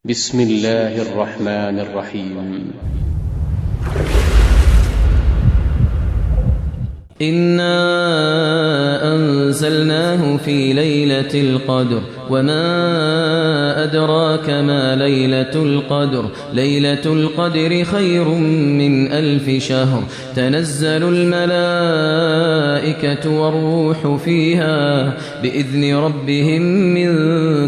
بسم الله الرحمن الرحیم. إنا أنزلناه في ليلة القدر وما أدراك ما ليلة القدر ليلة القدر خير من 1000 شهر تنزل الملائكة والروح فيها بإذن ربهم من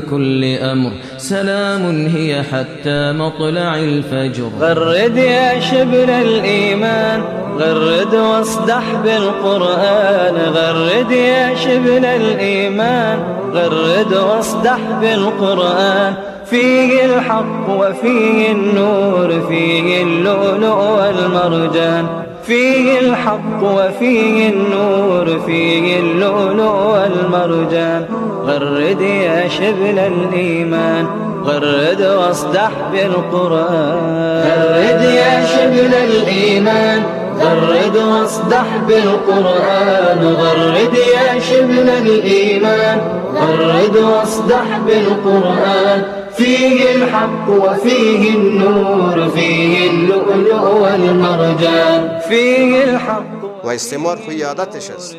كل أمر سلام هي حتى مطلع الفجر. غرد يا شبل الإيمان، غرد واصدح بالقرآن، غرد يا شبل الإيمان، غرد واصدح بالقرآن، فيه الحق وفيه النور، فيه اللؤلؤ والمرجان، فيه الحق وفيه النور، فيه اللؤلؤ والمرجان، غرد يا شبل الإيمان، غرد واصدح بالقرآن، غرد يا شبل الإيمان، غرد واصدح بالقرآن، غرد يا شبل الإيمان، غرد واصدح بالقرآن، فيه الحق وفيه النور، فيه اللؤلؤ والمرجان، فيه الحق. و استعمار خوی عادتش است.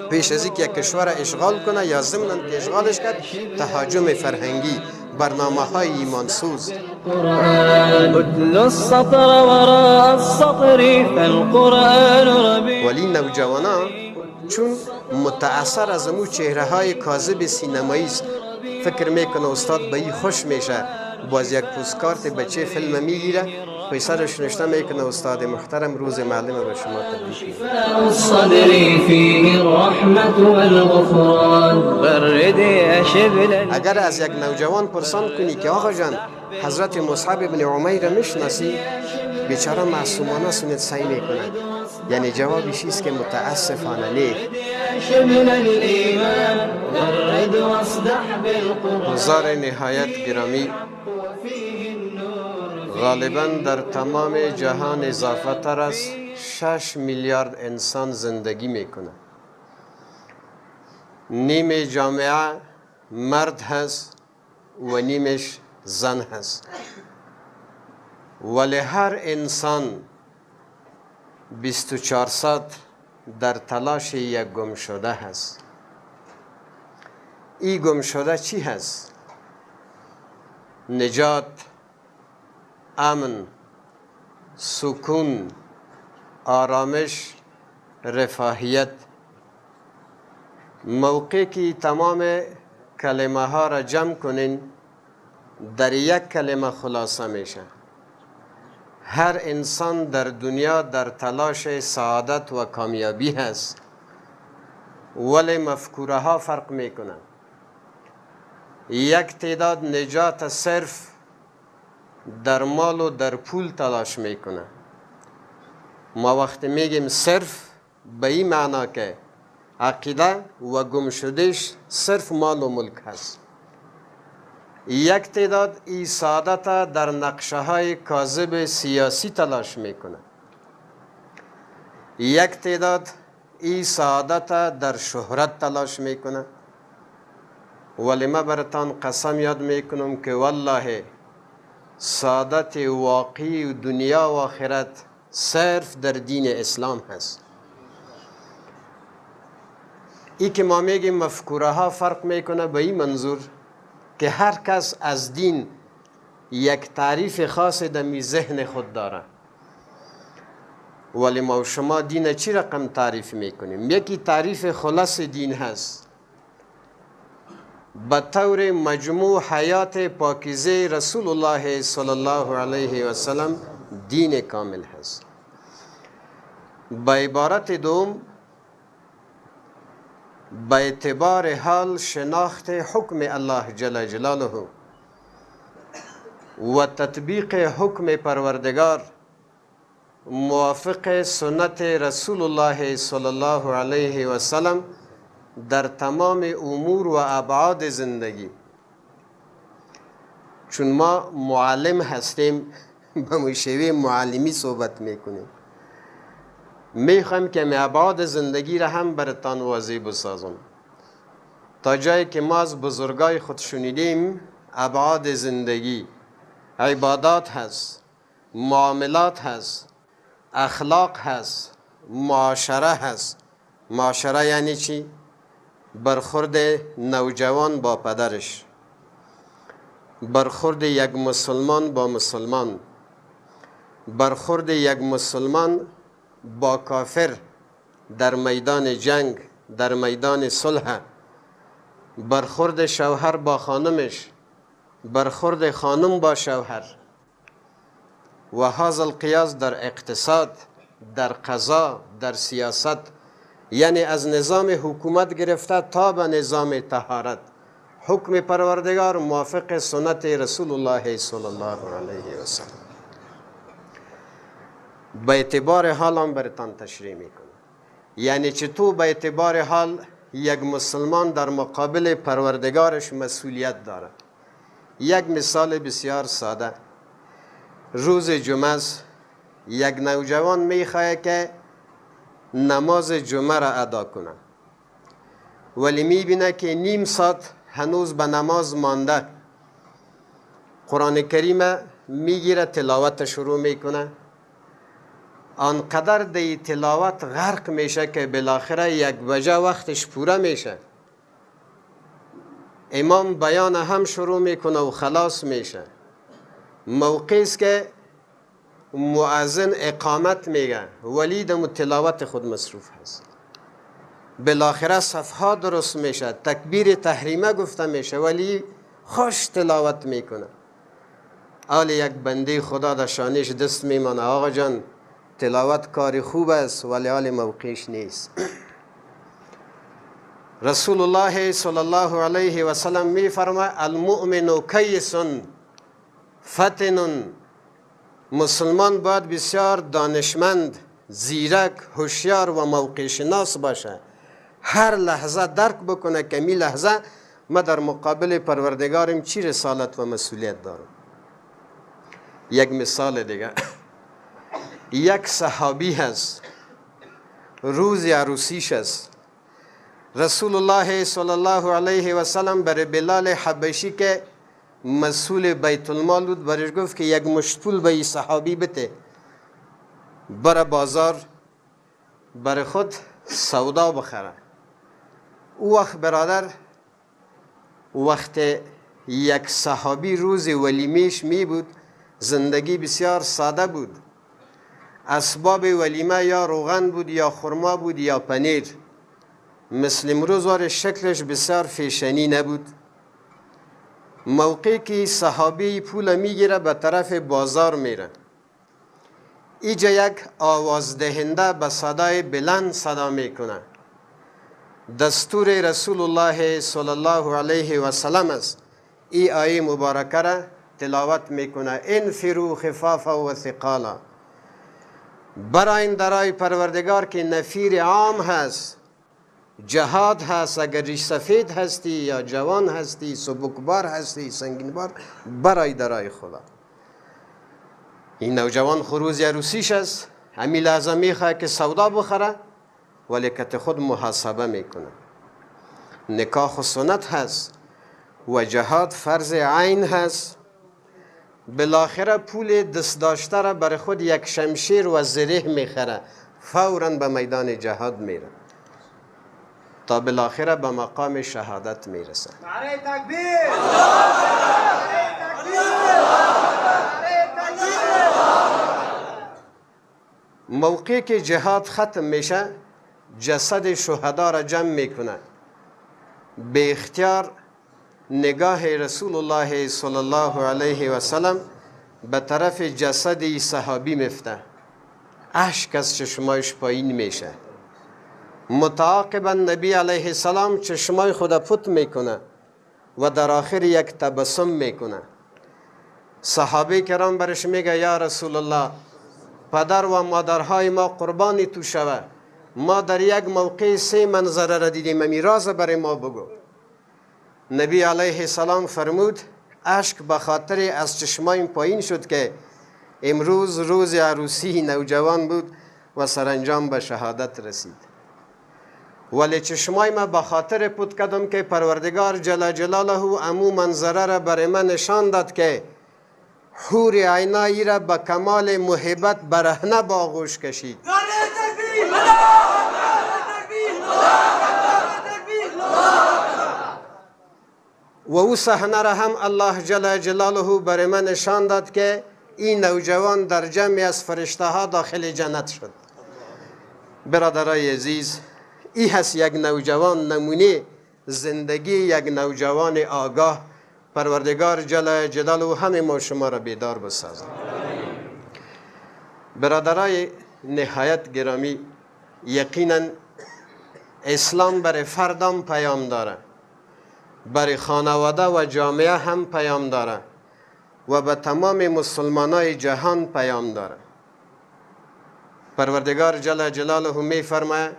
پیش از اینکه یک کشور اشغال کنه یا ضمناً که اشغالش کرد، تهاجم فرهنگی، برنامه های ایمانسوز. ولی نوجوانان چون متأثر از امو چهره های کاذب سینمایی است، فکر میکنه استاد به این خوش میشه، باز یک پوستکارت بچه فیلم میگیره، پیسرش نشته میکنه استاد محترم روز معلم به شما تبریک میگم. اگر از یک نوجوان پرسان کنی که آقا جان حضرت مصعب ابن عمیر میشناسی، بیچاره معصومانه سنت سعی میکنه، یعنی جوابش است که متاسفانه نه. حضار نهایت گرامی، غالبا در تمام جهان اضافه تر از 6 میلیارد انسان زندگی میکنه. نیم جامعه مرد هست و نیمش زن هست، ولی هر انسان 24 ساعت در تلاش یک گم شده هست. این گم شده چی هست؟ نجات، امن، سکون، آرامش، رفاهیت. موقعی که تمام کلمه ها را جمع کنین در یک کلمه خلاصه میشه. هر انسان در دنیا در تلاش سعادت و کامیابی هست، ولی مفکوره ها فرق میکنه. یک تعداد نجات صرف در مال و در پول تلاش میکنه. ما وقتی میگیم صرف به این معنا که عقیده و گم شدهش صرف مال و ملک هست. یک تعداد ای سعادت در نقشه های کاذب سیاسی تلاش میکنه. یک تعداد ای سعادت در شهرت تلاش میکنه. ولی ما براتان قسم یاد میکنم که والله سعادت واقعی دنیا و آخرت صرف در دین اسلام هست. ای که ما میگیم مفکوره ها فرق میکنه به این منظور که هر کس از دین یک تعریف خاص در ذهن خود داره، ولی ما و شما دین چی رقم تعریف میکنیم؟ یکی تعریف خلاص دین هست، به طور مجموع حیات پاکیزه رسول الله صلی الله علیه و سلم دین کامل هست. به عبارت دوم، به اعتبار حال شناخت حکم الله جل جلاله و تطبیق حکم پروردگار موافق سنت رسول الله صلی الله علیه و سلم در تمام امور و ابعاد زندگی. چون ما معلم هستیم، به مشوه معلمی صحبت میکنیم، میخوایم که ابعاد زندگی را هم براتان واضح بسازم. تا جایی که ما از بزرگای خود شنیدیم، ابعاد زندگی عبادات هست، معاملات هست، اخلاق هست، معاشره هست. معاشره یعنی چی؟ برخورد نوجوان با پدرش، برخورد یک مسلمان با مسلمان، برخورد یک مسلمان با کافر در میدان جنگ، در میدان صلح، برخورد شوهر با خانمش، برخورد خانم با شوهر. و هذا القیاس در اقتصاد، در قضا، در سیاست، یعنی از نظام حکومت گرفته تا به نظام طهارت، حکم پروردگار موافق سنت رسول الله صلی الله علیه و سلم. به اعتبار حال هم برتان تشریح میکنه، یعنی چطور به اعتبار حال یک مسلمان در مقابل پروردگارش مسئولیت داره. یک مثال بسیار ساده، روز جمعه است، یک نوجوان میخواه که نماز جمعه را ادا کنه، ولی میبینه که نیم ساعت هنوز به نماز مانده. قرآن کریم میگیره، تلاوت شروع میکنه، آنقدر دی تلاوت غرق میشه که بالاخره یک بجه وقتش پوره میشه. امام بیان هم شروع میکنه و خلاص میشه. موقعی است که مؤذن اقامت میگه، ولی دم تلاوت خود مصروف هست. بالاخره صفحه درست میشه، تکبیر تحریمه گفته میشه، ولی خوش تلاوت میکنه. آل یک بنده خدا در شانش دست میمانه، آقا جان تلاوت کار خوب است ولی آل موقعش نیست. رسول الله صلی الله علیه و سلم میفرماید المؤمن کیس فتن. مسلمان باید بسیار دانشمند، زیرک، هوشیار و موقع شناس باشه. هر لحظه درک بکنه که می لحظه ما در مقابل پروردگارم چی رسالت و مسئولیت دارم. یک مثال دیگه، یک صحابی هست، روز عروسیش است. رسول الله صلی الله علیه و سلم برای بلال حبشی که مسئول بیت المال بود برش گفت که یک مشت پول به این صحابی بده، بره بازار برای خود سودا بخره. او وقت برادر، وقت یک صحابی روز ولیمیش می بود، زندگی بسیار ساده بود. اسباب ولیمه یا روغن بود یا خرما بود یا پنیر. مثل امروز وار شکلش بسیار فیشنی نبود. موقعی که صحابی پول میگیره به طرف بازار میره، اینجا یک آواز دهنده به صدای بلند صدا میکنه. دستور رسول الله صلی الله علیه و سلم است. ای آیه مبارکه را تلاوت میکنه، انفروا خفافا و ثقالا. برای درای پروردگار که نفیر عام هست، جهاد هست، اگر ریش سفید هستی یا جوان هستی، سبکبار هستی، سنگینبار، برای درای خدا. این نوجوان خروز عروسیش است، همین لحظه میخواه که سودا بخره، ولی کت خود محاسبه میکنه. نکاح و سنت هست و جهاد فرض عین هست. بالاخره پول دست داشته را برای خود یک شمشیر و زره میخره، فوراً به میدان جهاد میره تا بالاخره به مقام شهادت میرسه. نعره تکبیر، موقعی که جهاد ختم میشه، جسد شهدا را جمع میکنه. به اختیار نگاه رسول الله صلی الله علیه و سلم به طرف جسد صحابی میفته، اشک از چشمایش پایین میشه. متعاقبا نبی علیه السلام چشمای خود پت میکنه و در آخر یک تبسم میکنه. صحابه کرام برش میگه یا رسول الله، پدر و مادرهای ما قربانی تو شوه، ما در یک موقع سه منظره را دیدیم، امی راز برای ما بگو. نبی علیه السلام فرمود اشک به خاطر از چشمایم پایین شد که امروز روز عروسی نوجوان بود و سرانجام به شهادت رسید، ولی چشمای ما به خاطر پوت کردم که پروردگار جل جلاله امو منظره را برای من نشان داد که حور عینایی را به کمال محبت برهنه با آغوش کشید. و او صحنه را هم الله جل جلاله بر من نشان داد که این نوجوان در جمعی از فرشته ها داخل جنت شد. برادرای عزیز، ای هست یک نوجوان، نمونه زندگی یک نوجوان آگاه. پروردگار جل جلاله همه ما شما را بیدار بسازد. برادرای نهایت گرامی، یقینا اسلام برای فردم پیام داره، برای خانواده و جامعه هم پیام داره و به تمام مسلمانای جهان پیام داره. پروردگار جل جلاله می فرماید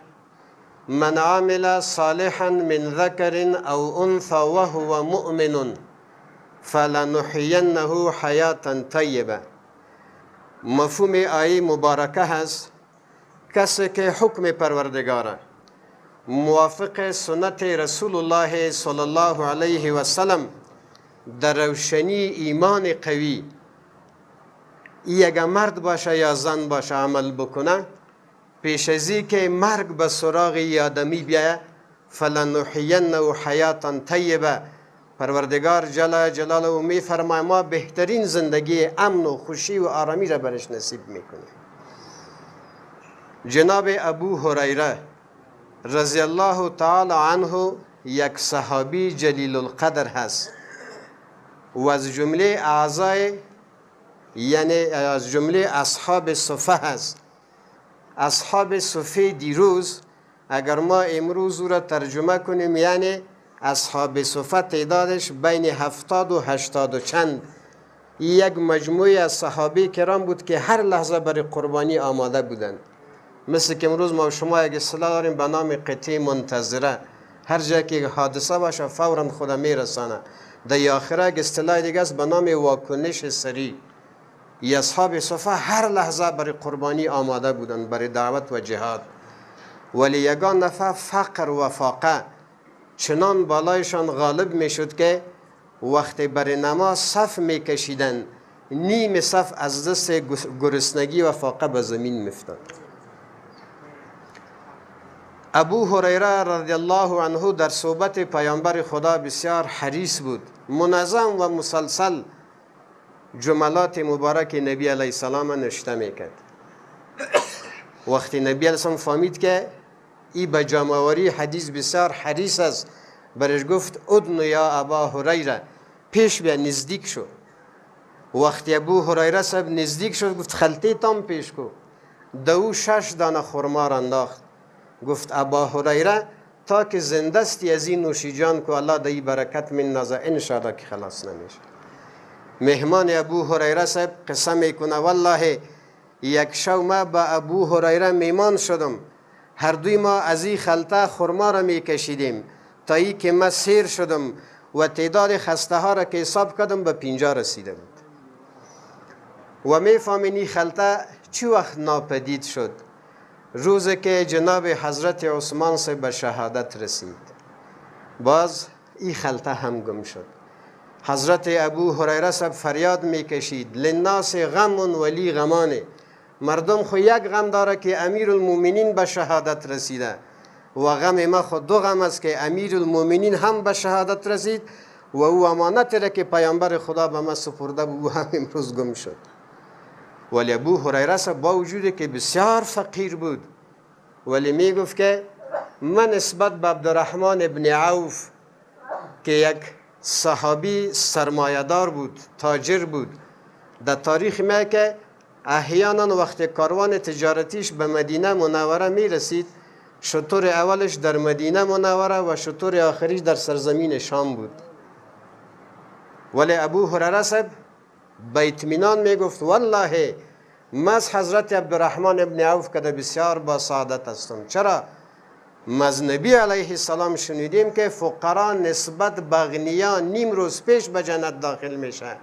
من عمل صالحا من ذکر او انثى وهو مؤمن فلنحینه حیاتا طیبه. مفهوم آیه مبارکه هست کسی که حکم پروردگاره موافق سنت رسول الله صلی الله علیه و سلم در روشنی ایمان قوی، اگر مرد باشه یا زن باشه عمل بکنه، پیش ازی که مرگ به سراغ آدمی بیایه فلنحینه حیاتا طیبه، پروردگار جل جلاله می فرماید ما بهترین زندگی امن و خوشی و آرامی را برش نصیب میکنه. جناب ابو هریره رضی الله تعالی عنه یک صحابی جلیل القدر هست و از جمله اعضای، یعنی از جمله اصحاب صفه هست. اصحاب صفه دیروز اگر ما امروز او را ترجمه کنیم، یعنی اصحاب صفه تعدادش بین 70 و 80 و چند، یک مجموعه از صحابه کرام بود که هر لحظه برای قربانی آماده بودند. مثل که امروز ما شما یک اصطلاح داریم به نام قطعه منتظره، هر جا که حادثه باشه فورا خدا میرسانه. در آخره یک اصطلاح دیگه است به نام واکنش سریع. اصحاب صفه هر لحظه برای قربانی آماده بودند، برای دعوت و جهاد. ولی یگان نفر فقر و فاقه چنان بالایشان غالب میشد که وقتی برای نماز صف میکشیدند، نیم صف از دست گرسنگی و فاقه به زمین میفتاد. ابو هریره رضی الله عنه در صحبت پیامبر خدا بسیار حریص بود، منظم و مسلسل جملات مبارک نبی علیه السلام نشته میکرد. وقتی نبی علیه السلام فهمید که ای به جمع‌آوری حدیث بسیار حریص است، برش گفت ادنو یا ابا هریره، پیش بیا، نزدیک شو. وقتی ابو هریره صاحب نزدیک شد گفت خلطه تام پیش کو. دو 6 دانه خرما را انداخت. گفت ابا هریره تا که زنده استی از این نوشی جان کو، الله دهی برکت من نازه، انشاءالله که خلاص نمیشه. مهمان ابو هریره صاحب قصه میکنه والله یک شو ما با ابو هریره میمان شدم، هر دوی ما از این خلطه خرما را میکشیدیم تا ای که ما سیر شدم و تعداد خسته ها را که حساب کردم به 50 رسیده بود. و میفهمین این خلطه چی وقت ناپدید شد؟ روزی که جناب حضرت عثمان صاحب به شهادت رسید، باز این خلطه هم گم شد. حضرت ابو هریره صاحب فریاد میکشید للناس غم ولی غمانه، مردم خو یک غم داره که امیرالمومنین به شهادت رسیده و غم ما خود دو غم است که امیرالمومنین هم به شهادت رسید و او امانت را که پیامبر خدا به ما سپرده بود هم امروز گم شد. ولی ابو هریره صاحب با وجودی که بسیار فقیر بود، ولی میگفت که من نسبت به عبدالرحمن ابن عوف که یک صحابی سرمایه‌دار بود، تاجر بود، در تاریخ میگه که احیانا وقتی کاروان تجارتیش به مدینه منوره میرسید، شتر اولش در مدینه منوره و شتر آخریش در سرزمین شام بود. ولی ابو هریره صاحب به اطمینان میگفت والله ما از حضرت عبدالرحمن ابن عوف که بسیار با سعادت هستم. چرا؟ ما از نبی علیه السلام شنیدیم که فقرا نسبت به اغنیا نیم روز پیش به جنت داخل میشه،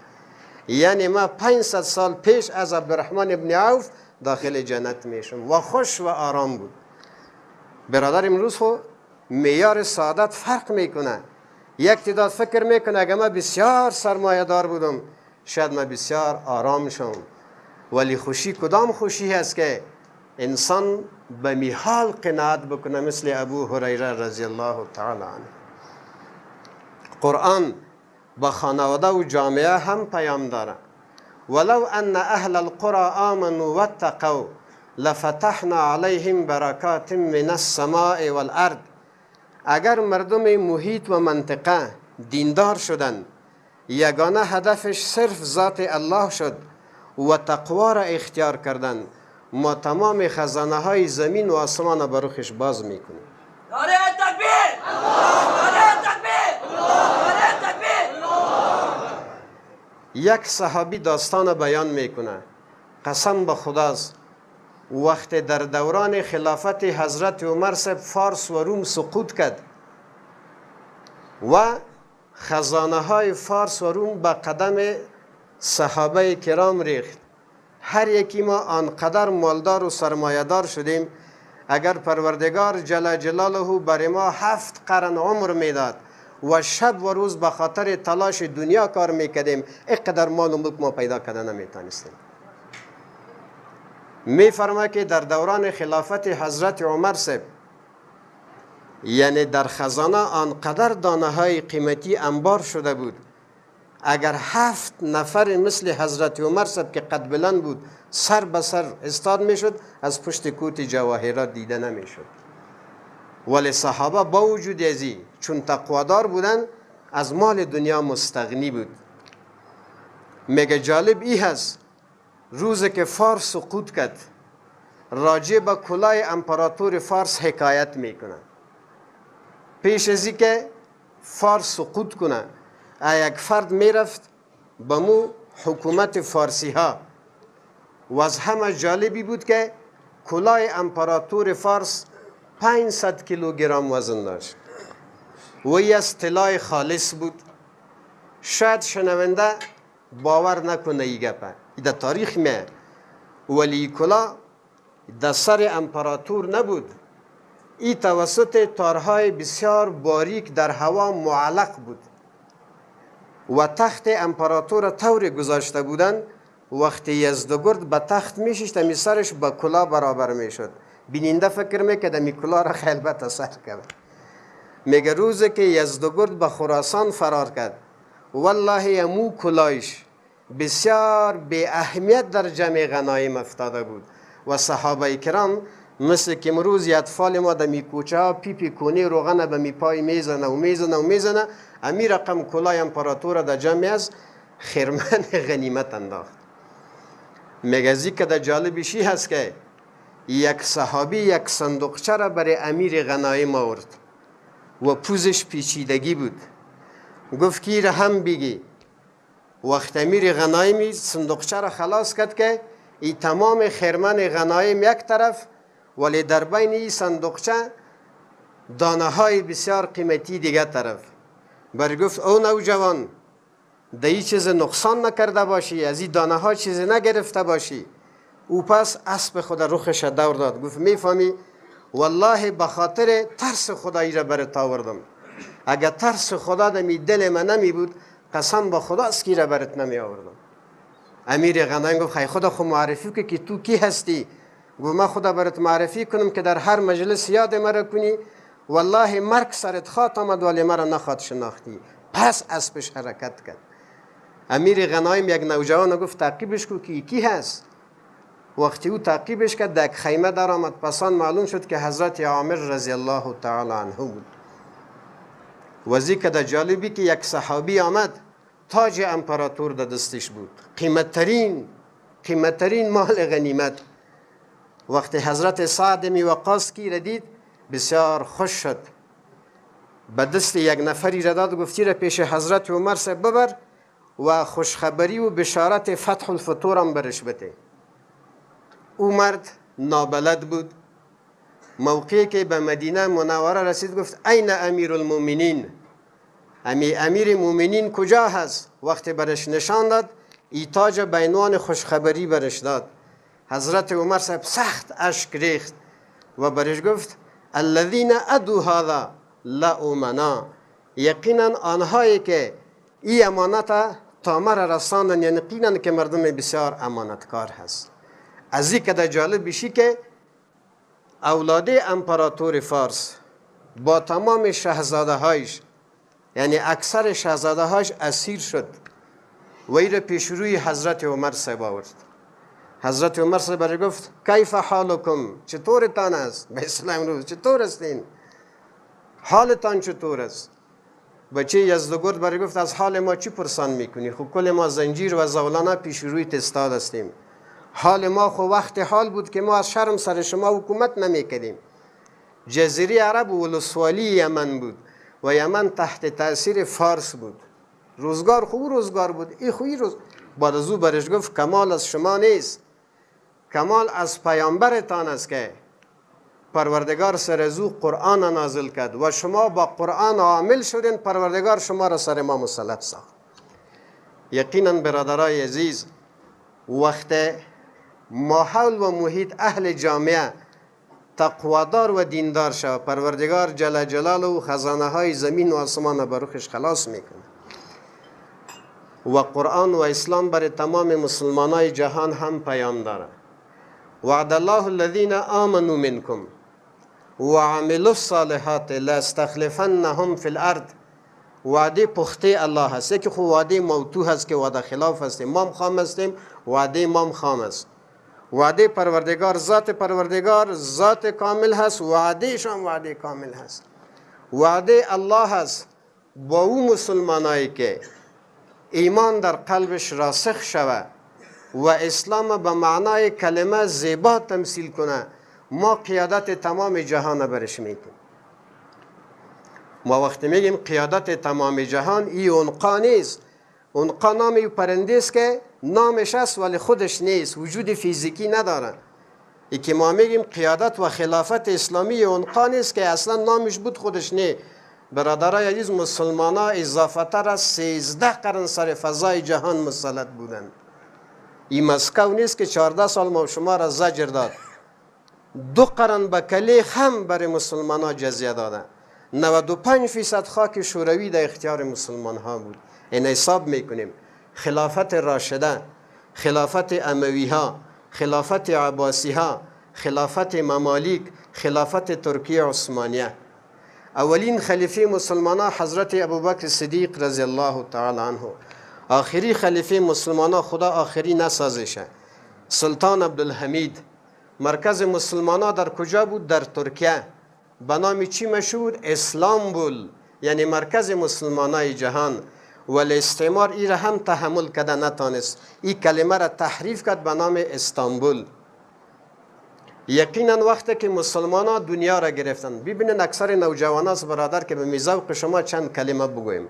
یعنی ما 500 سال پیش از عبدالرحمن ابن عوف داخل جنت میشم. و خوش و آرام بود. برادر امروز خو معیار سعادت فرق میکنه. یک تعداد فکر میکنه اگه من بسیار سرمایه دار بودم، شاید من بسیار آرام شم. ولی خوشی کدام خوشی هست که انسان به میحال قناعت بکنه، مثل ابو هریره رضی الله تعالی عنه. قرآن با خانواده و جامعه هم پیام داره. ولو ان اهل القرى آمنوا واتقوا لفتحنا علیهم برکات من السماء والارض. اگر مردم محیط و منطقه دیندار شدند، یگانه هدفش صرف ذات الله شد و تقوا را اختیار کردند، ما تمام خزانه های زمین و آسمان را بر باز میکنیم. نعره تکبیر، نعره تکبیر، نعره تکبیر. یک صحابی داستان بیان میکنه، قسم به خداست وقت در دوران خلافت حضرت عمر صاحب فارس و روم سقوط کرد و خزانه های فارس و روم به قدم صحابه کرام ریخت. هر یکی ما آنقدر مالدار و سرمایه‌دار شدیم، اگر پروردگار جل جلاله برای ما 7 قرن عمر میداد و شب و روز به خاطر تلاش دنیا کار میکردیم، اینقدر مال و ملک ما پیدا کردن نمیتونستیم. میفرما که در دوران خلافت حضرت عمر صاحب، یعنی در خزانه آنقدر دانه های قیمتی انبار شده بود، اگر 7 نفر مثل حضرت عمر صاحب که قد بلند بود سر به سر استاد میشد، از پشت کوت جواهرات دیده نمیشد. ولی صحابه با وجود ازی چون تقوادار بودن از مال دنیا مستغنی بود. میگه جالب ای هست روز که فارس سقوط کرد، راجع به کلاه امپراتور فارس حکایت میکنه. پیش ازی که فارس سقوط کنه، یک فرد میرفت به مو حکومت فارسی ها و از همه جالبی بود که کلاه امپراتور فارس 500 کیلوگرم وزن داشت و ای از طلای خالص بود. شاید شنونده باور نکنه ای گپه، ای در تاریخ میه، ولی کلاه در سر امپراتور نبود، ای توسط تارهای بسیار باریک در هوا معلق بود و تخت امپراتور طور گذاشته بودن. وقتی یزدگرد به تخت میشیشت می سرش با کلاه برابر میشد. بیننده فکر میکرد می کلاه را خیلی به سر کرد. میگه روزی که یزدگرد به خراسان فرار کرد، والله امو کلایش بسیار بی اهمیت در جمع غنایم افتاده بود و صحابه کرام مثل که امروز اطفال ما در می کوچه ها پی پی کونی روغن به می پای میزنه و میزنه و میزنه، امی رقم کلاه امپراتور در جمع از خرمن غنیمت انداخت. میگه که در جالبشی هست که یک صحابی یک صندوقچه را برای امیر غنایم آورد و پوزش پیچیدگی بود. گفت که را هم بگی. وقت امیر غنایم صندوقچه را خلاص کرد که ای تمام خرمن غنایم یک طرف، ولی در بین این صندوقچه دانه های بسیار قیمتی دیگه طرف. بر گفت او نوجوان، در این چیز نقصان نکرده باشی، از این دانه ها چیز نگرفته باشی. او پس اسب خود رخش دور داد، گفت میفهمی والله به خاطر ترس خدایی را برات آوردم، اگر ترس خدا در دل من نمی بود قسم با خدا اسکی را برات نمی آوردم. امیر غنایم گفت خی خدا خو معرفی که تو کی هستی؟ گفت من خدا برات معرفی کنم که در هر مجلس یاد مرا کنی، والله مرگ سرت خواد آمد ولی مرا نخواد شناختی. پس اسبش حرکت کرد. امیر غنایم یک نوجوان گفت تعقیبش کو که کی هست. وقتی او تعقیبش کرد در خیمه در آمد. پسان معلوم شد که حضرت عامر رضی الله تعالی عنه بود. وزی که در جالبی که یک صحابی آمد تاج امپراتور در دستش بود، قیمتترین مال غنیمت. وقتی حضرت سعد می وقاص کی را دید بسیار خوش شد، به دست یک نفری را داد، گفتی را پیش حضرت عمر صاحب ببر و خوشخبری و بشارت فتح الفتور هم برش بده. او مرد نابلد بود. موقعی که به مدینه منوره رسید گفت این امیر المؤمنین، امیر المؤمنین کجا هست؟ وقتی برش نشان داد ای تاج به عنوان خوشخبری برش داد. حضرت عمر صاحب سخت اشک ریخت و برش گفت الذین ادوا هذا لا امنا، یقینا آنهایی که ای امانت تا مرا رساندن، یعنی یقینا که مردم بسیار امانتکار هست. از این که جالب بشی که اولاد امپراتور فارس با تمام شهزاده هایش، یعنی اکثر شهزاده هایش اسیر شد و این پیش روی حضرت عمر صاحب آورد. حضرت عمر صاحب برای گفت کیف حالکم، چطورتان است؟ به اسلام روز چطور هستین؟ حالتان چطور است؟ بچه یزدگرد برای گفت از حال ما چی پرسان میکنی؟ خب کل ما زنجیر و زولانه پیش روی تستاد هستیم. حال ما خو وقت حال بود که ما از شرم سر شما حکومت نمیکردیم. جزیره عرب ولسوالی یمن بود و یمن تحت تاثیر فارس بود. روزگار خو روزگار بود، ای خوی روز. بعد از او برش گفت کمال از شما نیست، کمال از پیامبرتان است که پروردگار سر از او قرآن نازل کرد و شما با قرآن عامل شدین، پروردگار شما را سر ما مسلط ساخت. یقینا برادرای عزیز، وقت ماحول و محیط اهل جامعه تقوادار و دیندار شود، پروردگار جل جلاله و خزانه های زمین و آسمان بروخش خلاص میکنه. و قرآن و اسلام برای تمام مسلمانای جهان هم پیام داره. وعد الله الذين آمنوا منكم وعملوا الصالحات لاستخلفنهم في الارض. وعده پخته الله هست، یکی خو وعده موتو هست که وعده خلاف هستیم، ما هم خام هستیم، وعده ما هم خام است. وعده پروردگار ذات پروردگار ذات کامل هست، وعده شام وعده کامل هست. وعده الله هست با او مسلمانایی که ایمان در قلبش راسخ شوه و اسلام به معنای کلمه زیبا تمثیل کنه، ما قیادت تمام جهان برش میتیم. ما وقتی میگیم قیادت تمام جهان، ای عنقا نیست. عنقا نام پرنده است که نامش است ولی خودش نیست، وجود فیزیکی نداره. ای که ما میگیم قیادت و خلافت اسلامی عنقا نیست که اصلا نامش بود خودش نه. برادرای عزیز، مسلمان ها اضافه تر از 13 قرن سر فضای جهان مسلط بودند. این مسکو نیست که 14 سال ما شما را زجر داد، 2 قرن به کلی هم برای مسلمان ها جزیه داده. 95% خاک شوروی در اختیار مسلمان ها بود. این حساب میکنیم خلافت راشده، خلافت اموی ها، خلافت عباسی ها، خلافت ممالیک، خلافت ترکیه عثمانیه. اولین خلیفه مسلمان ها حضرت ابوبکر صدیق رضی الله تعالی عنه، آخری خلیفه مسلمان ها خدا آخری نسازشه، سلطان عبدالحمید. مرکز مسلمان ها در کجا بود؟ در ترکیه. به نام چی مشهور؟ اسلامبول، یعنی مرکز مسلمان های جهان. ولی استعمار ای را هم تحمل کرده نتانست، این کلمه را تحریف کرد به نام استانبول. یقینا وقتی که مسلمان ها دنیا را گرفتن، ببینن اکثر نوجوان هاست برادر که به میذوق شما چند کلمه بگویم.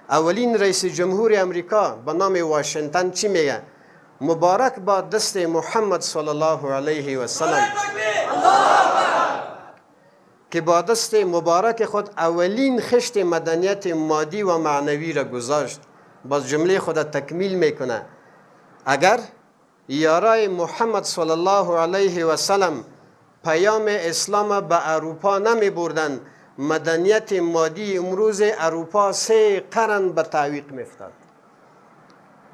اولین رئیس جمهور امریکا به نام واشنگتن چی میگه؟ مبارک با دست محمد صلی الله علیه و سلم که با دست مبارک خود اولین خشت مدنیت مادی و معنوی را گذاشت. باز جمله خود تکمیل میکنه، اگر یارای محمد صلی الله علیه و سلم پیام اسلام به اروپا نمی بردن، مدنیت مادی امروز اروپا 3 قرن به تعویق میفتاد.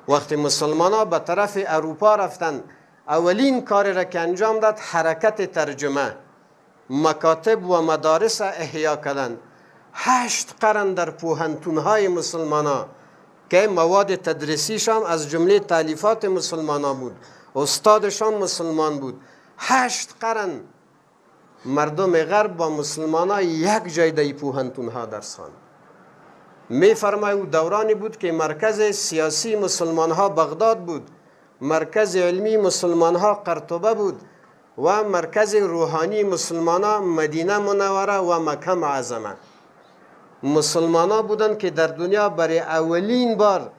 وقتی مسلمان ها به طرف اروپا رفتن، اولین کار را که انجام داد حرکت ترجمه، مکاتب و مدارس احیا کردن. 8 قرن در پوهنتون های مسلمان ها که مواد تدریسیشان از جمله تالیفات مسلمان ها بود، استادشان مسلمان بود. 8 قرن مردم غرب با مسلمان ها یک جای در پوهنتون ها درس خواند. می فرمای او دورانی بود که مرکز سیاسی مسلمان ها بغداد بود، مرکز علمی مسلمان ها قرطبه بود و مرکز روحانی مسلمان ها مدینه منوره و مکه معظمه. مسلمان ها بودند که در دنیا برای اولین بار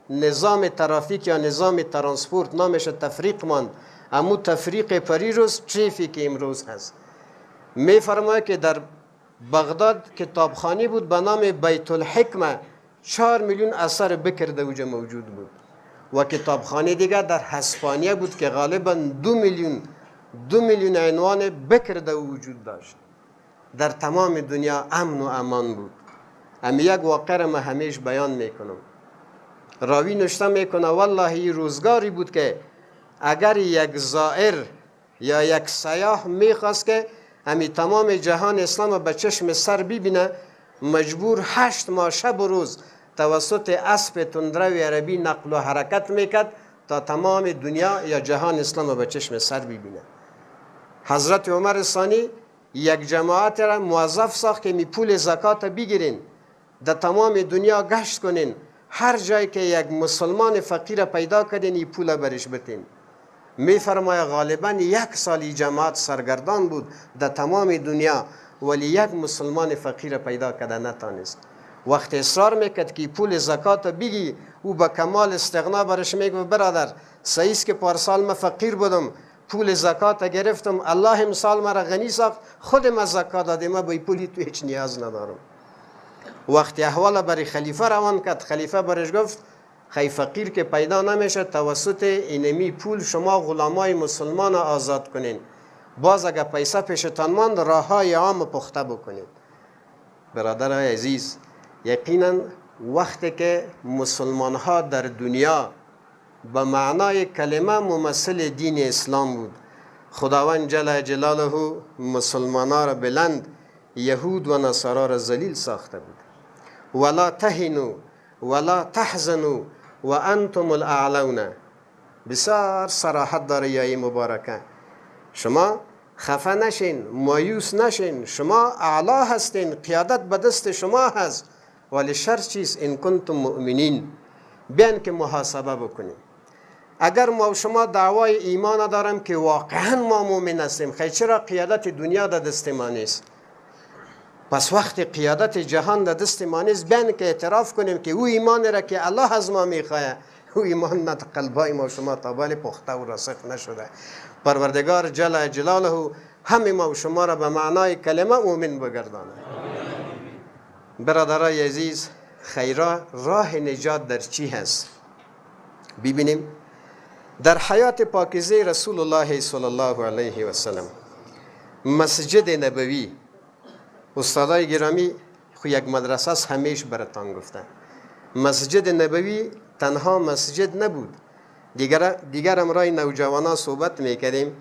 نظام ترافیک یا نظام ترانسپورت، نامش تفریق ماند، امو تفریق پریروز ترافیک امروز هست. می فرماید که در بغداد کتابخانه بود به نام بیت الحکمه، 4 میلیون اثر بکر در اوجه موجود بود و کتابخانه دیگه در هسپانیا بود که غالبا 2 میلیون عنوان بکر در وجود داشت. در تمام دنیا امن و امان بود. امی یک واقعه را من همیش بیان میکنم. راوی نشته میکنه والله این روزگاری بود که اگر یک زائر یا یک سیاح میخواست که همی تمام جهان اسلام به چشم سر ببینه، مجبور 8 ماه شب و روز توسط اسب تندروی عربی نقل و حرکت میکرد تا تمام دنیا یا جهان اسلام به چشم سر ببینه. حضرت عمر ثانی یک جماعت را موظف ساخت که می پول زکات بگیرین، در تمام دنیا گشت کنین، هر جایی که یک مسلمان فقیر پیدا کردین این پول برش بتین. میفرمایه غالبا 1 سالی جماعت سرگردان بود در تمام دنیا، ولی یک مسلمان فقیر پیدا کرده نتانست. وقت اصرار میکرد که پول زکات بگی، او به کمال استغنا برش میگه برادر صحیح است که پارسال من فقیر بودم، پول زکات گرفتم، الله امسال مرا غنی ساخت، خود ما زکات دادم، ما به پولی تو هیچ نیاز ندارم. وقتی احوال برای خلیفه روان کرد، خلیفه برش گفت خی فقیر که پیدا نمیشه، توسط اینمی پول شما غلامای مسلمان آزاد کنین، باز اگر پیسه پیشتان ماند راه های عام پخته بکنین. برادرای عزیز، یقینا وقتی که مسلمان ها در دنیا به معنای کلمه ممثل دین اسلام بود، خداوند جل جلاله مسلمان ها را بلند، یهود و نصارا را ذلیل ساخته بود. ولا تهنوا ولا تحزنوا و انتم الاعلون. بسیار صراحت داره یای مبارکه. شما خفه نشین، مایوس نشین، شما اعلا هستین، قیادت به دست شما هست، ولی شرط چیست؟ ان کنتم مؤمنین. بیان که محاسبه بکنیم. اگر ما و شما دعوای ایمان دارم که واقعا ما مؤمن هستیم، خیلی چرا قیادت دنیا در دست ما نیست؟ پس وقتی قیادت جهان در دست ما نیست، بیان که اعتراف کنیم که او ایمان را که الله از ما میخواه، او ایمان نه قلبای ما و شما تا بال پخته و راسخ نشده. پروردگار جل جلاله همه ما و شما را به معنای کلمه مؤمن بگردانه. برادرای عزیز، خیرا راه نجات در چی هست؟ ببینیم در حیات پاکیزه رسول الله صلی الله علیه و سلم، مسجد نبوی، استادای گرامی خو یک مدرسه است، همیش براتان گفتن مسجد نبوی تنها مسجد نبود. دیگر امرای نوجوانا صحبت میکردیم،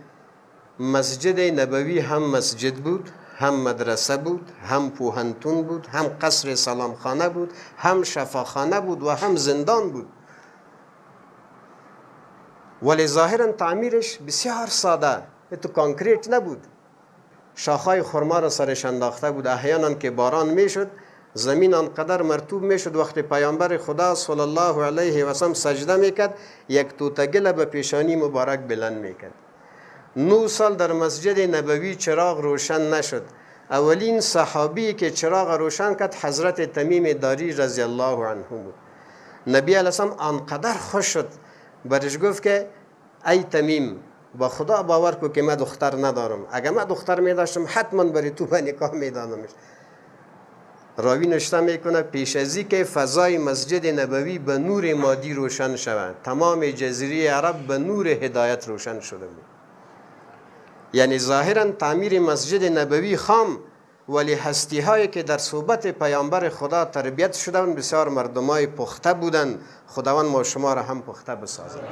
مسجد نبوی هم مسجد بود، هم مدرسه بود، هم پوهنتون بود، هم قصر سلامخانه بود، هم شفاخانه بود و هم زندان بود. ولی ظاهرا تعمیرش بسیار ساده، تو کانکریت نبود، شاخهای خرما را سرش انداخته بود. احیانا که باران میشد زمین آنقدر مرطوب میشد، وقتی پیامبر خدا صلی الله علیه و سلم سجده میکرد یک توته گل به پیشانی مبارک بلند میکرد. 9 سال در مسجد نبوی چراغ روشن نشد. اولین صحابی که چراغ روشن کرد حضرت تمیم داری رضی الله عنه بود. نبی علیه السلام آنقدر خوش شد، برش گفت که ای تمیم، با خدا باور کو که من دختر ندارم، اگر من دختر می داشتم حتما برای تو به نکاح می دادمش. راوی نشته میکنه پیش ازی که فضای مسجد نبوی به نور مادی روشن شود، تمام جزیره عرب به نور هدایت روشن شده بود. یعنی ظاهرا تعمیر مسجد نبوی خام، ولی هستی هایی که در صحبت پیامبر خدا تربیت شدن بسیار مردمای پخته بودند. خداوند ما شما را هم پخته بسازد.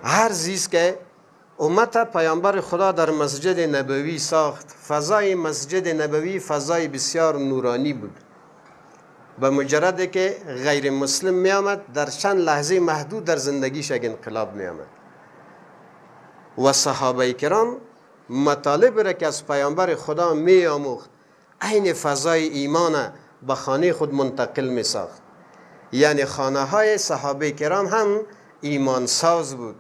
هر زیست که امت پیامبر خدا در مسجد نبوی ساخت، فضای مسجد نبوی فضای بسیار نورانی بود. به مجرد که غیر مسلم می آمد در چند لحظه محدود در زندگیش یک انقلاب می آمد. و صحابه کرام مطالب را که از پیامبر خدا می آموخت عین فضای ایمان به خانه خود منتقل می ساخت. یعنی خانه های صحابه کرام هم ایمان ساز بود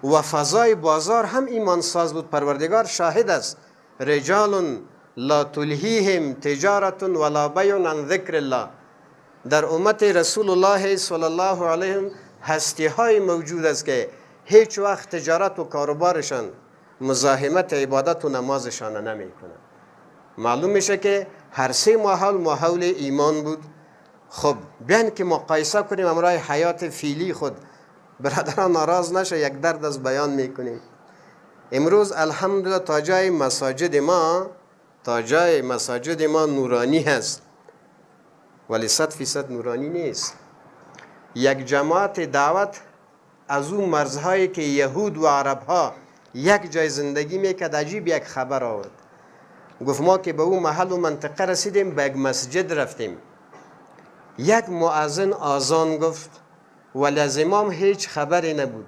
و فضای بازار هم ایمان ساز بود. پروردگار شاهد است، رجال لا تلهیهم تجارت ولا بیع عن ذکر الله. در امت رسول الله صلی الله علیه هستی های موجود است که هیچ وقت تجارت و کاروبارشان مزاحمت عبادت و نمازشان نمی کنند. معلوم میشه که هر سه ماحول ماحول ایمان بود. خب بیان که مقایسه کنیم امرای حیات فعلی خود. برادران ناراض نشه، یک درد از بیان میکنیم. امروز الحمدلله تا جای مساجد ما نورانی هست، ولی 100% نورانی نیست. یک جماعت دعوت از اون مرزهایی که یهود و عربها یک جای زندگی میکرد عجیب یک خبر آورد. گفت ما که به اون محل و منطقه رسیدیم، به یک مسجد رفتیم، یک مؤذن آذان گفت ولی از امام هیچ خبری نبود.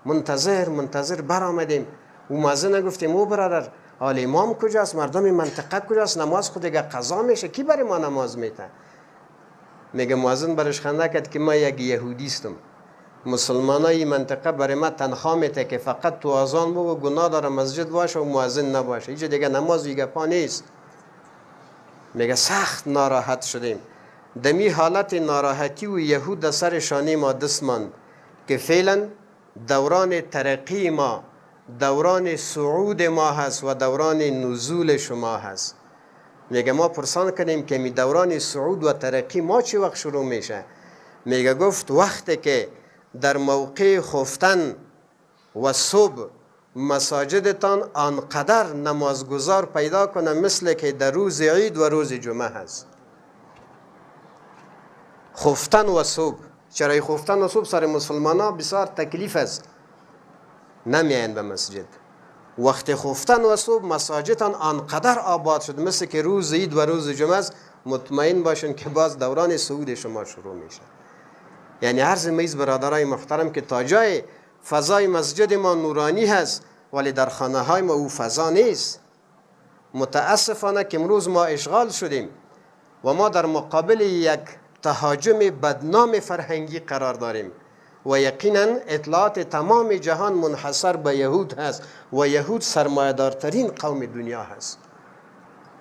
منتظر منتظر برآمدیم و مؤذن گفتیم او برادر، حال امام کجاست؟ مردم منطقه کجاست؟ نماز خود دیگه قضا میشه، کی برای ما نماز میته؟ میگه مؤذن برش خنده کرد که ما یک یهودیستم، مسلمانای منطقه برای ما تنخواه میته که فقط تو آذان بگو، گناه داره مسجد باشه و مؤذن نباشه، هیچ دیگه نماز دیگه پا نیست. میگه سخت ناراحت شدیم. دمی حالت ناراحتی و یهود در سر شانه ما دست ماند که فعلا دوران ترقی ما، دوران صعود ما هست و دوران نزول شما هست. میگه ما پرسان کنیم که می دوران صعود و ترقی ما چه وقت شروع میشه؟ میگه گفت وقتی که در موقع خفتن و صبح مساجدتان آنقدر نمازگزار پیدا کنه مثل که در روز عید و روز جمعه هست. خفتن و صبح. چرا خفتن و صبح سر مسلمان ها بسیار تکلیف است، نمیاین به مسجد. وقت خفتن و صبح مساجدتان آنقدر آباد شد مثل که روز عید و روز جمعه است، مطمئن باشین که باز دوران صعود شما شروع میشه. یعنی عرض میز برادرای محترم که تا جای فضای مسجد ما نورانی هست ولی در خانه های ما او فضا نیست. متاسفانه که امروز ما اشغال شدیم و ما در مقابل یک تهاجم بدنام فرهنگی قرار داریم و یقینا اطلاعات تمام جهان منحصر به یهود هست و یهود سرمایه‌دارترین قوم دنیا هست.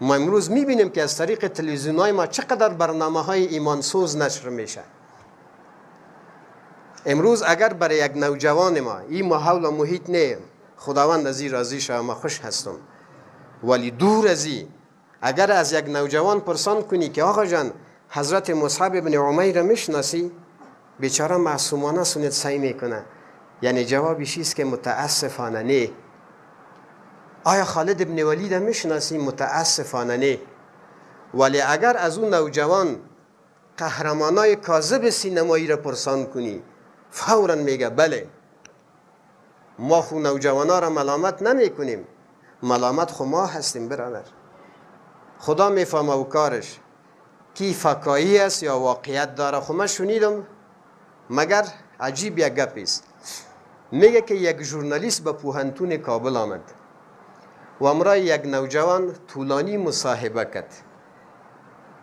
ما امروز میبینیم که از طریق تلویزیون های ما چقدر برنامه های ایمانسوز نشر میشه. امروز اگر برای یک نوجوان ما این ماحول و محیط نه، خداوند از این راضی شه، ما خوش هستم، ولی دور از این اگر از یک نوجوان پرسان کنی که آقا جان حضرت مصعب ابن عمیر میشناسی؟ بیچاره معصومانه سنت سعی میکنه، یعنی جوابش است که متاسفانه نه. آیا خالد ابن ولید میشناسی؟ متاسفانه نه. ولی اگر از اون نوجوان قهرمانای کاذب سینمایی را پرسان کنی فورا میگه بله. ما خو نوجوانا را ملامت نمی کنیم، ملامت خو ما هستیم برادر. خدا میفهمه و کارش کی فکایی است یا واقعیت داره. خو من شنیدم مگر عجیب یک گپ است. میگه که یک ژورنالیست به پوهنتون کابل آمد و امرای یک نوجوان طولانی مصاحبه کرد.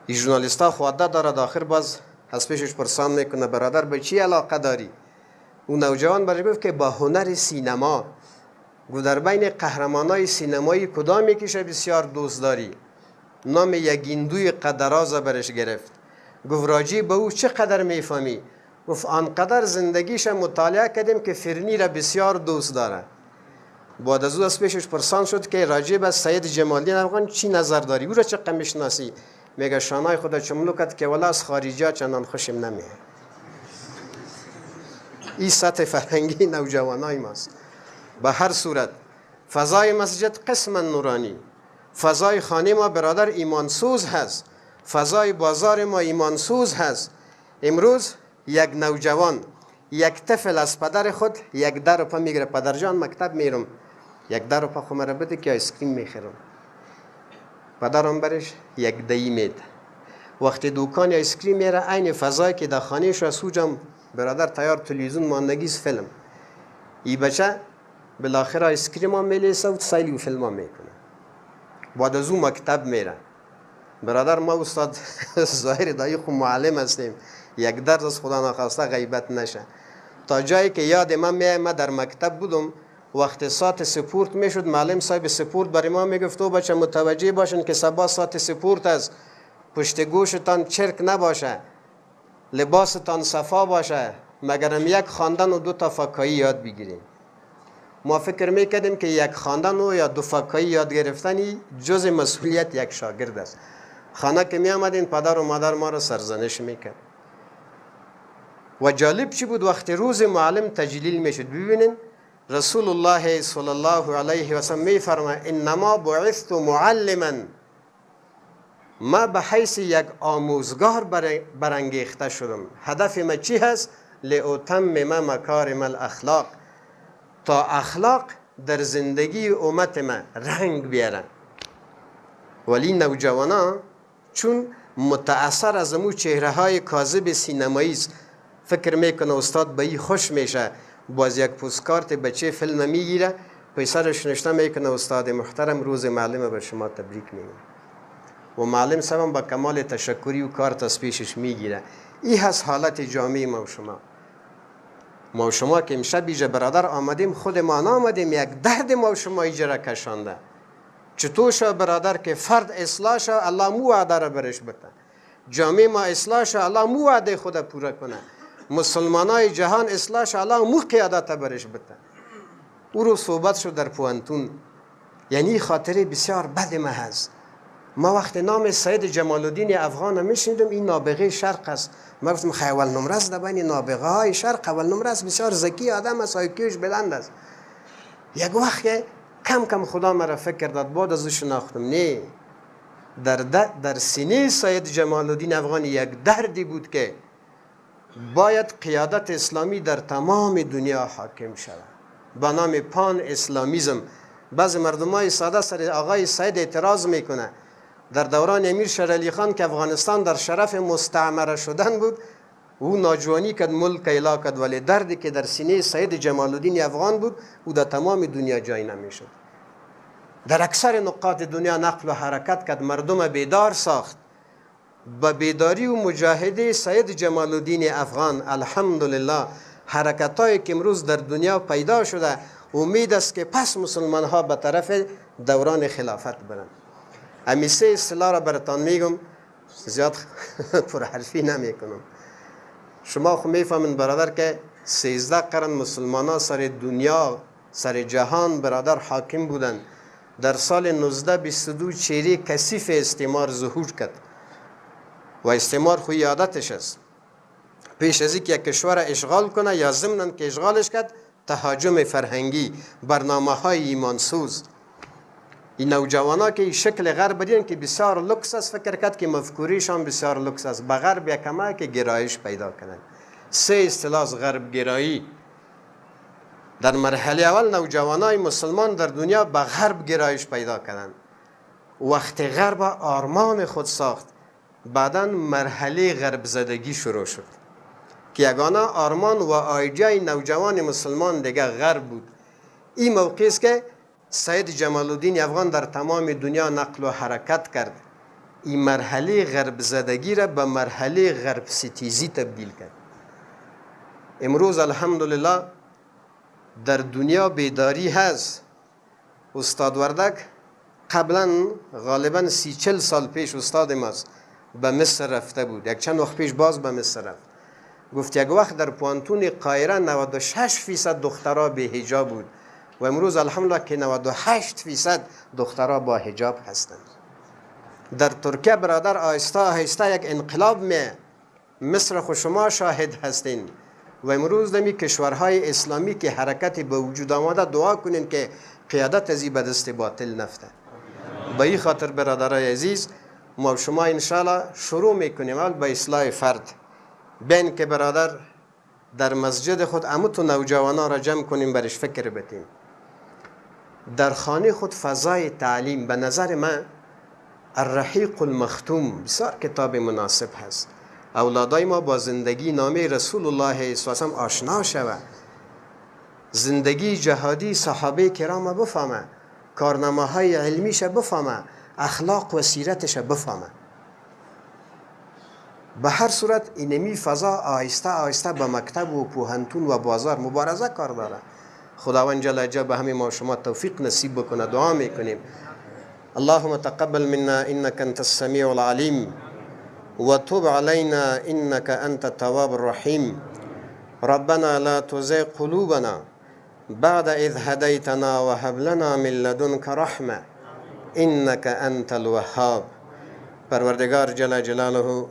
این ژورنالیست ها خو عادت داره آخر باز از پیشش پرسان میکنه برادر به چی علاقه داری؟ اون نوجوان برای گفت که با هنر سینما. گفت در بین قهرمانای سینمایی کدام یکیش بسیار دوست داری؟ نام یک هندوی قدراز برش گرفت. گفت راجی به او چقدر میفهمی؟ گفت آنقدر زندگیش مطالعه کردیم که فرنی را بسیار دوست داره. بعد از او از پیشش پرسان شد که راجع به سید جمالدین افغان چی نظر داری؟ او را چقدر میشناسی؟ میگه شانای خدا چملو کرد که والا از خارجی ها چندان خوشم نمیه. این سطح فرهنگی نوجوانای ماست. به هر صورت فضای مسجد قسما نورانی، فضای خانه ما برادر ایمانسوز هست، فضای بازار ما ایمانسوز هست. امروز یک نوجوان، یک طفل از پدر خود 1 روپه میگیره، پدر جان مکتب میرم، 1 روپه خو مرا بده که آیسکریم میخرم. پدرم برش 1 دهی میده. وقتی دوکان آیسکریم میره عین فضایی که در خانه شو سوجم برادر تیار تلویزیون ماندگیز فیلم، ای بچه بالاخره آیسکریم هم میلیسه و سیلی و فیلم هم میکنه. بعد از او مکتب میره. برادر ما استاد ظاهر دایی خو معلم هستیم، یک درد از خدا نخواسته غیبت نشه. تا جایی که یاد من میاد من در مکتب بودم، وقت ساعت سپورت میشد معلم صاحب سپورت برای ما میگفت او بچه متوجه باشن که صبح ساعت سپورت است، پشت گوشتان چرک نباشه، لباستان صفا باشه، مگرم یک خواندن و 2 تا فکایی یاد بگیریم. ما فکر میکردیم که یک خواندن و یا 2 فکایی یاد گرفتنی جز مسئولیت یک شاگرد است. خانه که می آمدین پدر و مادر ما را سرزنش میکرد. و جالب چی بود؟ وقتی روز معلم تجلیل میشد، ببینین رسول الله صلی الله علیه و سلم میفرماید انما بعثت معلما، ما به حیث یک آموزگار برانگیخته شدم. هدف ما چی هست؟ لأتمم مکارم الاخلاق، تا اخلاق در زندگی امت ما رنگ بیاره. ولی نوجوانا چون متأثر از امو چهره های کاذب سینمایی است، فکر میکنه استاد به این خوش میشه، باز یک پوستکارت بچه فیلم میگیره، پسرش نشته میکنه استاد محترم روز معلم به شما تبریک میگم، و معلم صاحب با کمال تشکری و کارت از پیشش میگیره. این هست حالت جامعه ما و شما. ما و شما که امشب ایجا برادر آمدیم، خود ما نآمدیم، یک درد ما و شما ایجا را کشانده. چطور شو برادر که فرد اصلاح شو، الله مو وعده را برش بده. جامعه ما اصلاح شو، الله مو وعده خود پوره کنه. مسلمانای جهان اصلاح شو، الله مو قیادت برش بده. او رو صحبت شد در پوانتون. یعنی خاطره بسیار بد ما هست. ما وقت نام سید جمال الدین افغان میشنیدم، این نابغه شرق است. ما گفتم خی اول نمره است در بین نابغه های شرق، اول نمره است، بسیار ذکی آدم است، IQ ش بلند است. یک وقت کم کم خدا مرا فکر داد، بعد از او شناختم نه، در سینه سید جمال الدین افغان یک دردی بود که باید قیادت اسلامی در تمام دنیا حاکم شود با نام پان اسلامیزم. بعض مردمای ساده سر آقای سید اعتراض میکنه. در دوران امیر شیرعلی خان که افغانستان در شرف مستعمره شدن بود، او ناجوانی کرد، ملک اعلا کرد، ولی دردی که در سینه سید جمال الدین افغان بود او در تمام دنیا جای نمیشد. در اکثر نقاط دنیا نقل و حرکت کرد، مردم بیدار ساخت. با بیداری و مجاهده سید جمال الدین افغان الحمدلله حرکت‌هایی که امروز در دنیا پیدا شده، امید است که پس مسلمان ها به طرف دوران خلافت برند. امی سه اصطلاح را براتان میگم، زیاد پرحرفی نمیکنم. شما خو میفهمین برادر که 13 قرن مسلمان ها سر دنیا، سر جهان برادر حاکم بودند. در سال 1922 چهره کثیف استعمار ظهور کرد و استعمار خوی عادتش است. پیش از اینکه یک کشور اشغال کنه یا ضمناً که اشغالش کرد، تهاجم فرهنگی، برنامه های ایمانسوز. این نوجوانا که شکل غرب دیدن که بسیار لکس است، فکر کرد که مفکوریشان بسیار لکس است، به غرب یکمه که گرایش پیدا کنند. سه اصطلاح غرب گرایی. در مرحله اول نوجوانای مسلمان در دنیا به غرب گرایش پیدا کردند. وقت غرب آرمان خود ساخت، بعدا مرحله غرب زدگی شروع شد که یگانه آرمان و آیدیای نوجوان مسلمان دیگه غرب بود. این موقع است که سید جمال الدین افغان در تمام دنیا نقل و حرکت کرد. این مرحله غرب زدگی را به مرحله غرب ستیزی تبدیل کرد. امروز الحمدلله در دنیا بیداری هست. استاد وردک قبلا غالبا 30-40 سال پیش استاد ماست به مصر رفته بود، یک چند وقت پیش باز به مصر رفت. گفت یک وقت در پوانتون قاهره 96% دخترها به حجاب بود و امروز الحمدلله که 98% دخترها با حجاب هستند. در ترکیه برادر آهسته آهسته یک انقلاب می، مصر خو شما شاهد هستین و امروز دمی کشورهای اسلامی که حرکت به وجود آمده، دعا کنین که قیادت از این به دست باطل نفته. به این خاطر برادرای عزیز، ما شما انشالله شروع میکنیم اول به اصلاح فرد. بین که برادر در مسجد خود عمو تو نوجوانا را جمع کنیم، برش فکر بتیم. در خانه خود فضای تعلیم، به نظر من الرحیق المختوم بسیار کتاب مناسب هست. اولادای ما با زندگی نامه رسول الله صلی الله علیه و آشنا شوه، زندگی جهادی صحابه کرام بفهمه، کارنامه های علمیش بفهمه، اخلاق و سیرتش بفهمه. به هر صورت اینمی فضا آهسته آهسته به مکتب و پوهنتون و بازار مبارزه کار داره. خداوند جل جلاله به همه ما شما توفیق نصیب بکنه. دعا میکنیم اللهم تقبل منا انك انت السميع العليم وتب علينا انك انت التواب الرحيم ربنا لا تزغ قلوبنا بعد إذ هديتنا وهب لنا من لدنك رحمة انك انت الوهاب. پروردگار جل جلاله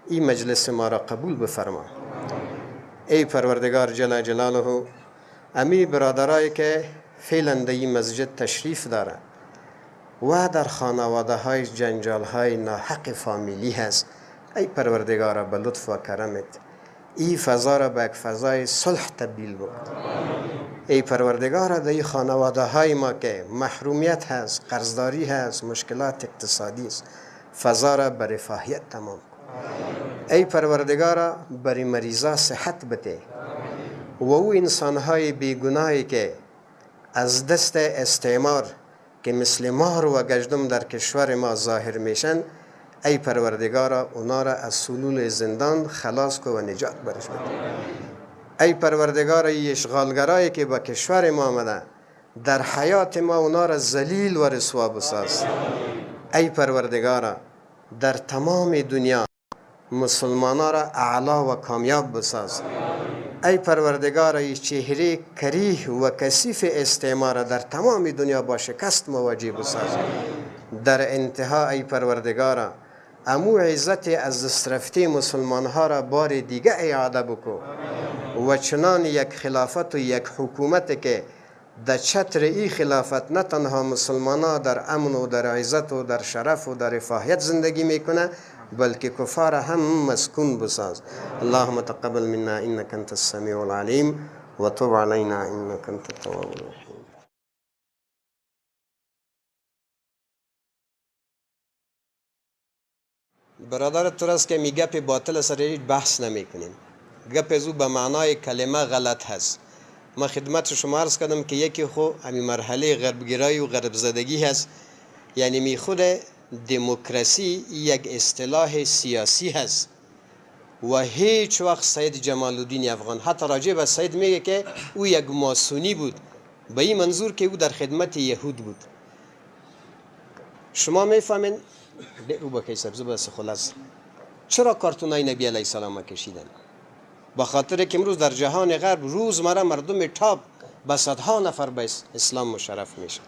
این مجلس ما را قبول بفرما. ای پروردگار جل جلاله، امی برادرایی که فعلا در این مسجد تشریف داره و در خانواده های جنجال های ناحق فامیلی هست. ای پروردگارا به لطف و کرمت ای فضا را به یک فضای صلح تبدیل بکن. ای پروردگارا در خانواده های ما که محرومیت هست، قرضداری هست، مشکلات اقتصادی است، فضا را به رفاهیت تمام کن. ای پروردگارا برای مریضا صحت بده و او انسانهای بیگناهی که از دست استعمار که مثل مار و گژدم در کشور ما ظاهر میشن، ای پروردگارا اونا را از سلول زندان خلاص کو و نجات برش بده. ای پروردگارا ای اشغالگرایی که با کشور ما آمده در حیات ما اونا را ذلیل و رسوا بساز. ای پروردگارا در تمام دنیا مسلمانا را اعلا و کامیاب بساز. ای پروردگار ای چهره کریه و کثیف استعمار در تمام دنیا با شکست مواجه بساز. در انتها ای پروردگارا امو عزت از دست رفته مسلمان ها را بار دیگه اعاده بکو و چنان یک خلافت و یک حکومت که در چتر ای خلافت نه تنها مسلمان ها در امن و در عزت و در شرف و در رفاهیت زندگی میکنه، بلکه کفار هم مسکون بساز. اللهم تقبل منا انك انت السميع العليم وتب علينا انك انت التواب الرحيم. برادر تو است که می گپ باطل سر هیچ بحث نمی کنیم. گپ از او به معنای کلمه غلط هست. ما خدمت شما عرض کردم که یکی خو همی مرحله غربگرایی و غرب زدگی هست، یعنی می خود دموکراسی یک اصطلاح سیاسی هست و هیچ وقت سید جمال الدین افغان حتی راجع به سید میگه که او یک ماسونی بود، به این منظور که او در خدمت یهود بود. شما میفهمین رو با کی سبز بس خلاص چرا کارتونای نبی علیه السلام کشیدن؟ با خاطر که امروز در جهان غرب روزمره مردم تاپ به صدها نفر به اسلام مشرف میشه.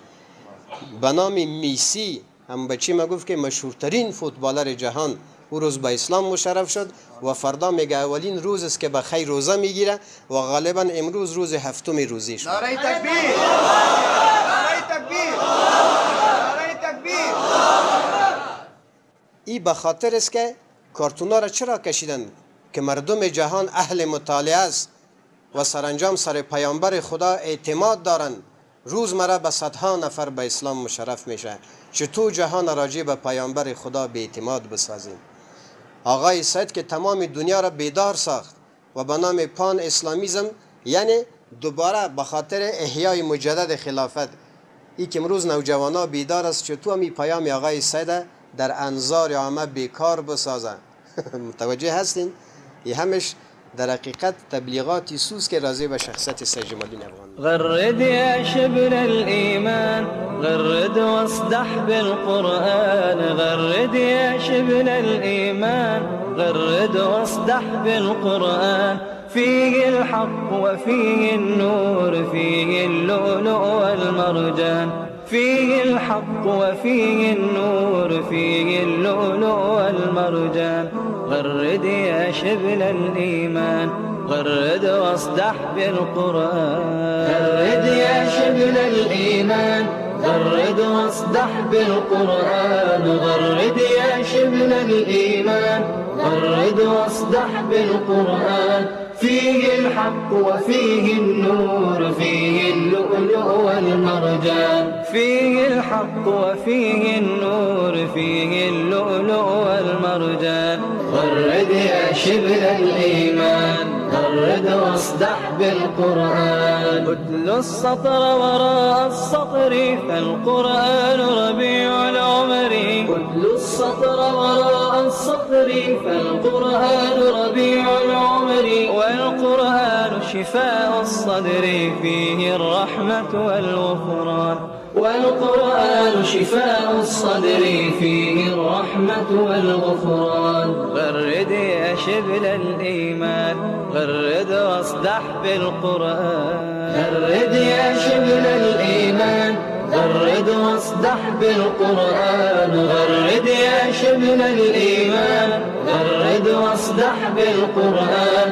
به نام میسی هم بچی ما گفت که مشهورترین فوتبالر جهان او روز به اسلام مشرف شد و فردا میگه اولین روز است که به خیر روزه میگیره و غالبا امروز روز هفتم روزی شد. نعره تکبیر، نعره تکبیر، نعره تکبیر. ای به خاطر است که کارتونا را چرا کشیدن؟ که مردم جهان اهل مطالعه است و سرانجام سر پیامبر خدا اعتماد دارند. روزمره به صدها نفر به اسلام مشرف میشه. چطور جهان راجع به پیامبر خدا به اعتماد بسازیم؟ آقای سید که تمام دنیا را بیدار ساخت و به نام پان اسلامیزم، یعنی دوباره به خاطر احیای مجدد خلافت، ای که امروز نوجوانا بیدار است، چطور می پیام آقای سید در انظار عامه بیکار بسازه؟ متوجه هستین؟ ای همش در حقیقت تبلیغاتی سوز که راضی به شخصیت سید جمال الدین افغان. غرد يا شبل الإيمان غرد واصدح بالقرآن، غرد يا شبل الإيمان غرد واصدح بالقرآن، فيه الحق وفيه النور فيه اللؤلؤ والمرجان، فيه الحق وفيه النور فيه اللؤلؤ والمرجان، غرد يا شبل الإيمان غرد واصدح بالقرآن، غرد يا شبل الإيمان غرد واصدح بالقرآن، غرد يا شبل الإيمان غرد واصدح بالقرآن، فيه الحق وفيه النور فيه اللؤلؤ والمرجان، فيه الحق وفيه النور فيه اللؤلؤ والمرجان، غرد يا شبل الإيمان غرد واصدح بالقرآن، اتل السطر وراء السطر فالقرآن ربيع العمر، اتل السطر وراء السطر فالقرآن ربيع العمر، والقرآن شفاء الصدر فيه الرحمة والغفران، والقرآن شفاء الصدر فيه الرحمة والغفران، غرد يا شبل الإيمان غرد واصدح بالقرآن، غرد يا شبل الإيمان غرد واصدح بالقرآن، غرد يا شبل الإيمان غرد واصدح بالقرآن.